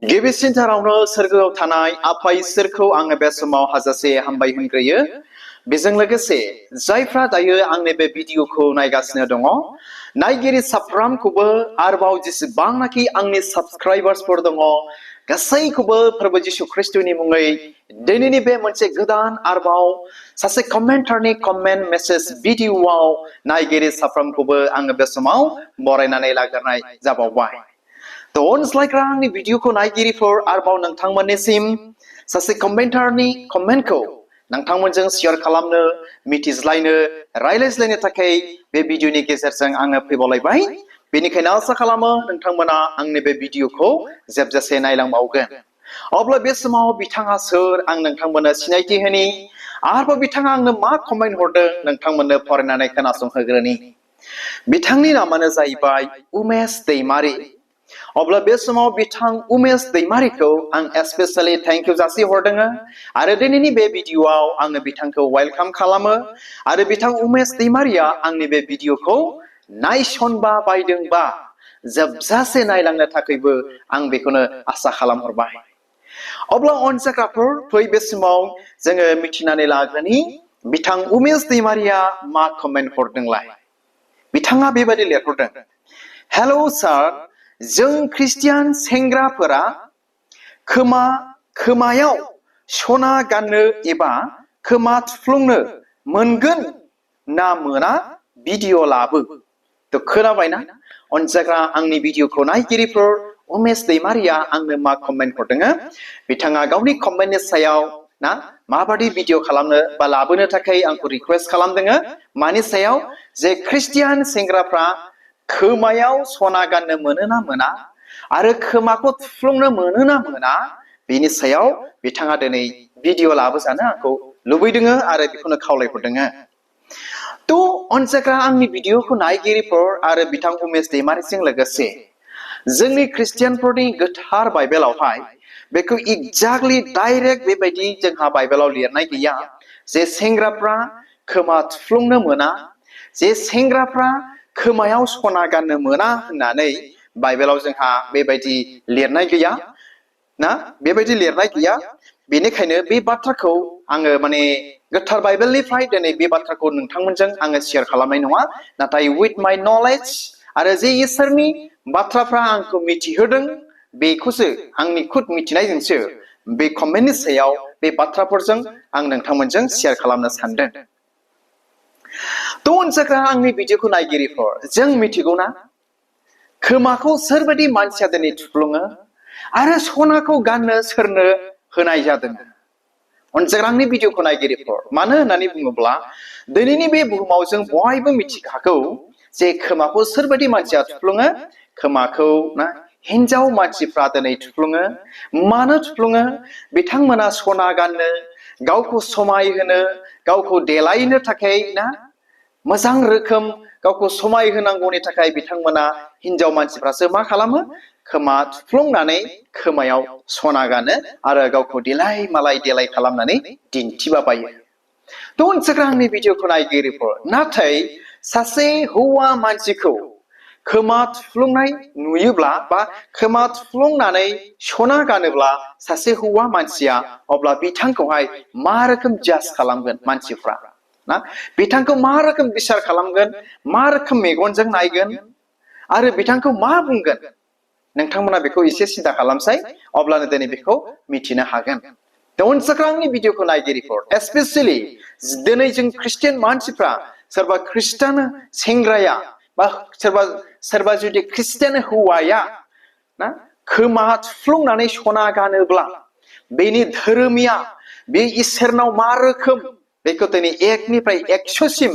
गिबिसिनथारावनो सोरगोआव थानाय आफा इसोरखौ आङो बे समाव हाजासे हामबाय होनग्रोयो। बेजों लोगोसे जायफ्रा दायो आंनि बे भिडिअखौ नायगासिनो दङ, नायगिरि साफ्रोमखौबो आरोबाव जेसेबांनाखि आंनि साबस्क्राइबार्सफोर दङ, गासैखौबो प्रभु जिशु ख्रिस्टनि मुङै दिनैनि बे मोनसे गोदान आरोबाव सासे कमेन्टारनि कमेन्ट मेसेज भिडिअआव नायगिरि साफ्रोमखौबो आङो बे समाव बरायनानै लाग्रोनाय जाबावबाय। अनज्लायग्रा आंनि भिडिअखौ नायगिरिफोर आरोबाव नोंथांमोननिसिम सासे कमेन्टारनि कमेन्टखौ नोंथांमोनजों शेयार खालामनो, मिथिज्लायनो, रायज्लायज्लायनो थाखाय बे भिडिअनि गेजेरजों आङो फैबावलायबाय। बेनिखायनो आसा खालामो नोंथांमोना आंनि बे भिडिअखौ जोबजासे नायलांबावगोन। अब्ला बे समाव बिथाङा सोर आं नोंथांमोननो सिनायथि होनि, आरोबाव बिथाङा आंनो मा कमेन्ट हरदों नोंथांमोननो फरायनानै खोनासंहोग्रोनि। बिथांनि नामानो जाहैबाय उमेश दैमारि। अब्ला बे समाव बिथां उमेश दैमारिखौ आं स्पेशली थैंक इउ जासि हरदों आरो दिनैनि बे भिडिअआव आङो बिथांखौ वेलकाम खालामो आरो बिथां उमेश दैमारिया आंनि बे भिडिअखौ नायसनबा बायदोंबा जोबजासे नायलांनो थाखायबो आं बेखौनो आसा खालामहरबाय। अब्ला अनजाग्राफोर फै बे समाव जोङो मिथिनानै लाग्रोनि बिथां उमेश दैमारिया मा कमेन्ट हरदोंलाय। बिथाङा बेबायदि लिरहरदों, हेल' सार, जों ख्रिस्टियान सेंग्राफोरा खोमायाव सना गाननो एबा खोमा थुफ्लुंनो मोनगोन ना मोना भिडिअ लाबो। खोनाबायना अनजाग्रा आंनि भिडिअखौ नायगिरिफोर, उमेश दैमारिया आंनो मा कमेन्ट हरदों। बिथाङा गावनि कमेन्टनि सायाव ना माबादि भिडिअ खालामनो बा लाबोनो थाखाय आंखौ रिक्वेस्ट खालामदों। मानि सायाव जे ख्रिस्टियान सेंग्राफ्रा खोमायाव सना गाननो मोनो ना मोना आरो खोमाखौ थुफ्लुंनो मोनो ना मोना, बेनि सायाव बिथाङा दिनै भिडिअ लाबोजानो आंखौ लुबैदों आरो बेखौनो खावलायहरदों। अनजाग्रा आंनि भिडिअखौ नायगिरिफोर आरो बिथां उमेश दैमारिजों लोगोसे जोंनि ख्रिस्टियानफोरनि गोथार बाइबेलावहाय बेखौ एक्जाक्टलि डाइरेक्ट बेबायदि जोंहा बाइबेलाव लिरनाय गैया जे सेंग्राफ्रा खोमा थुफ्लुंनो मोना, जे सेंग्राफ्रा खोमायाव सना गाननो मोना होननानै बाइबेलाव जोंहा बेबायदि लिरनाय गैया ना, बेबायदि लिरनाय गैया। बेनिखायनो बे बाथ्राखौ आङो माने गोथार बाइबेलनिफ्राय दिनै बे बाथ्राखौ नोंथांमोनजों आङो शेयार खालामनाय नङा, नाथाय उइथ माय नलेज आरो जे इसोरनि बाथ्राफ्रा आंखौ मिथिहोदों बेखौसो आंनि खुद मिथिनायजोंसो बे कमेन्टनि सायाव बे बाथ्राफोरजों आं नोंथांमोनजों शेयार खालामनो सानदों। अनजाग्रा आंनि भिडिअखौ नायगिरिफोर, जों मिथिगौना खोमाखौ सोरबायदि मानसिया दिनै थुफ्लुङो आरो सनाखौ गाननो सोरनो होनाय जादों। अनजाग्रा आंनि भिडिअखौ नायगिरिफोर, मानो होननानै बुङोब्ला दिनैनि बे बुहुमाव जों बयबो मिथिखागौ जे खोमाखौ सोरबायदि मानसिया थुफ्लुङो। खोमाखौ ना हिनजाव मानसिफ्रा दिनै थुफ्लुङो। मानो थुफ्लुङो? बिथांमोना सना गाननो, गावखौ समायहोनो, गावखौ देलायनो थाखाय ना मोजां रोखोम गावखौ समाय होनांगौनि थाखाय बिथांमोना हिनजाव मानसिफ्रासो मा खालामो? खोमा थुफ्लुंनानै खोमायाव सना गानो आरो गावखौ देलाय मालाय देलाय खालामनानै दिन्थिबाबायो। अनजाग्रा आंनि भिडिअखौ नायगिरिफोर, नाथाय सासे हौवा मानसिखौ खोमा थुफ्लुंनाय नुयोब्ला बा खोमा थुफ्लुंनानै सना गानोब्ला सासे हौवा मानसिया, अब्ला बिथांखौहाय मा रोखोम जाज खालामगोन मानसिफ्रा ना, बिथांखौ मा रोखोम बिसार खालामगोन, मा रोखोम मेगनजों नायगोन आरो बिथांखौ मा बुंगोन, नोंथांमोना बेखौ एसे सिन्था खालामसाय, अब्लानो दिनै बेखौ मिथिनो हागोन। अनजाग्रा आंनि भिडिअखौ नायगिरिफोर, स्पेसियेलि दिनै जों ख्रिस्टियान मानसिफ्रा सोरबा ख्रिस्टान सेंग्राया बा सोरबा जुदि ख्रिस्टियान हौवाया ना खोमा थुफ्लुंनानै सना गानोब्ला बेनि धोरोमिया बे इसोरनाव मा रोखोम बेखौ दिनै 1निफ्राय 100सिम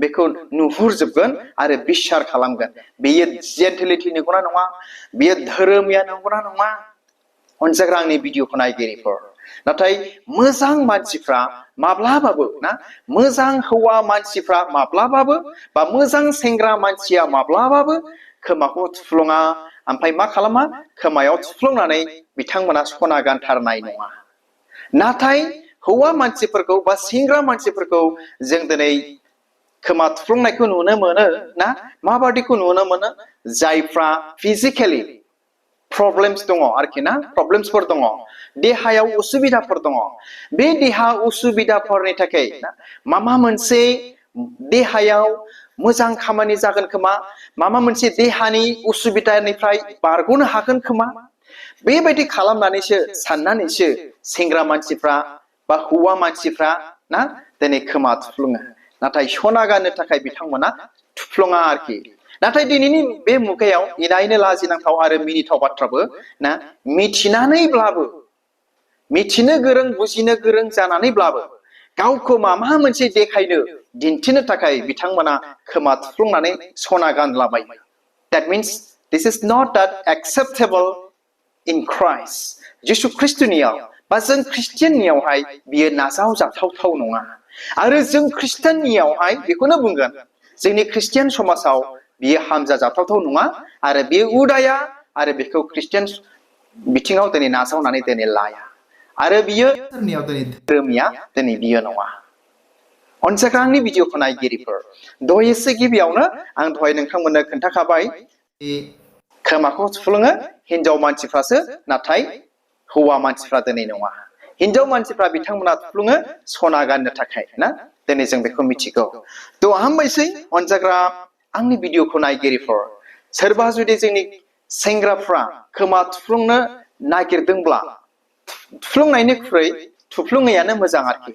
बेखौ नुहुरजोबगोन आरो बिसार खालामगोन। बेयो जेन्टेलिटि नंगौना नङा, बेयो धोरोमिया नंगौना नङा। अनजाग्रा आंनि भिडिअखौ नायगिरिफोर, नाथाय मोजां मानसिफ्रा माब्लाबाबो ना, मोजां हौवा मानसिफ्रा माब्लाबाबो बा मोजां सेंग्रा मानसिया माब्लाबाबो खोमाखौ थुफ्लुङा, ओमफ्राय मा खालामा? खोमायाव थुफ्लुंनानै बिथांमोना सना गानथारनाय नङा। नाथाय हौवा मानसिफोरखौ बा सेंग्रा मानसिफोरखौ जों दिनै खोमा थुफ्लुंनायखौ नुनो मोनो ना, माबादिखौ नुनो मोनो? जायफ्रा फिजिकेलि प्रब्लेम्स दङ आरोखि ना प्रब्लेम्सफोर दङ देहायाव उसुबिदाफोर दङ बे देहा उसुबिदाफोरनि थाखाय माबा मोनसे देहायाव मोजां खामानि जागोन खोमा माबा मोनसे देहानि उसुबिदानिफ्राय बारग'नो हागोन खोमा बेबायदि खालामनानैसो साननानैसो सेंग्रा मानसिफ्रा बा हौवा मानसिफ्रा ना दिनै खोमा थुफ्लुङो नाथाय सना गाननो थाखाय बिथांमोना थुफ्लुङा आरोखि नाथाय दिनैनि बे मुगायाव इनायनो लाजिनांथाव आरो मिनिथाव बाथ्राबो ना मिथिनानैब्लाबो मिथिनो गोरों बुजिनो गोरों जानानैब्लाबो गावखौ माबा मोनसे देखायनो दिन्थिनो थाखाय बिथांमोना खोमा थुफ्लुंनानै सना गानलाबाय that means this is not that acceptable in Christ जिसु ख्रिस्टनियाव बा जों ख्रिस्टियाननियावहाय बियो नाजावजाथावथाव नङा आरो जों ख्रिस्टियाननियावहाय बेखौनो बुंगोन जोंनि ख्रिस्टियान समाजाव बियो हामजा जाथावथाव नङा आरो बियो उदाया आरो बेखौ ख्रिस्टियान बिथिङाव दिनै नाजावनानै दिनै लाया आरो बियो धोरोमिया दिनै बियो नङा अनसायग्रा आंनि भिडिअखौ नायगिरिफोर दहायसो गिबियावनो आं दहाय नोंथांमोननो खोन्थाखाबाय खोमाखौ थुफ्लुङो हिनजाव मानसिफ्रासो नाथाय हौवा मानसिफ्रा दिनै नङा हिनजाव मानसिफ्रा बिथांमोना थुफ्लुङो सना गाननो थाखाय ना दिनै जों बेखौ मिथिगौ थ' हामबायसै अनसायग्रा आंनि भिडिअखौ नायगिरिफोर सोरबा जुदि जोंनि सेंग्राफ्रा खोमा थुफ्लुंनो नागिरदोंब्ला थुफ्लुंनायनिख्रुइ थुफ्लुङैयानो मोजां आरोखि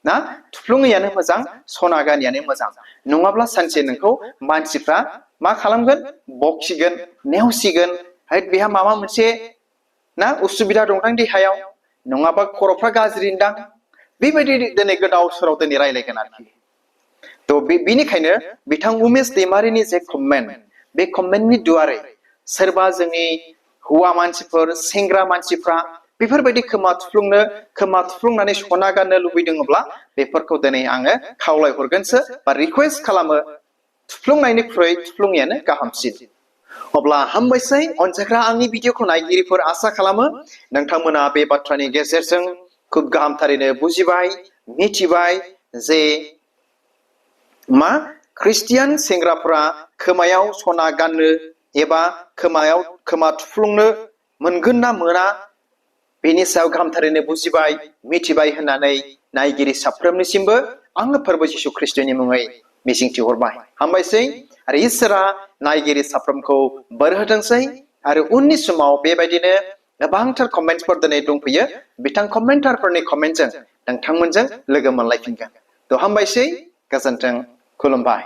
ना थुफ्लुङैयानो मोजां सना गानियानो मोजां नङाब्ला सानसे नोंखौ मानसिफ्रा मा खालामगोन बखिगोन नेवसिगोन बेहा माबा मोनसे ना उसुबिदा दंदां देहायाव नङाबा खर'फ्रा गाज्रिदां बेबायदि दिनै गोदाव सोराव दिनै रायलायगोन आरोखि थ' बेनिखायनो बिथां उमेश दैमारिनि जे कमेन्ट बे कमेन्टनि दुवारै सोरबा जोंनि हौवा मानसिफोर सेंग्रा मानसिफ्रा बेफोरबायदि खोमा थुफ्लुंनानै सना गाननो लुबैदोंब्ला बेफोरखौ दिनै आङो खावलायहरगोनसो बा रिकुवेस्ट खालामो थुफ्लुंनायनिख्रुइ थुफ्लुङैयानो गाहामसिन अब्ला हामबायसै अनसायग्रा आंनि भिडिअखौ नायगिरिफोर आसा खालामो नोंथांमोना बे बाथ्रानि गेजेरजों खुब गाहामथारैनो बुजिबाय मिथिबाय जे मा ख्रिस्टियान सेंग्राफोरा खोमायाव सना गाननो एबा खोमा थुफ्लुंनो मोनगोन ना मोना बेनि सायाव गाहामथारैनो बुजिबाय मिथिबाय होननानै नायगिरि साफ्रोमनिसिमबो आङो फोरबो जिशु ख्रिस्टनि मुङै मिजिंथिहरबाय हामबायसै आरो इसोरा नायगिरि साफ्रोमखौ बोर होथोंसै आरो उननि समाव बेबायदिनो गोबांथार कमेन्टफोर दिनै दंफैयो बिथां कमेन्टारफोरनि कमेन्टजों नोंथांमोनजों लोगो मोनलायफिनगोन थ' हामबायसै गोजोन्थों खुलुमबाय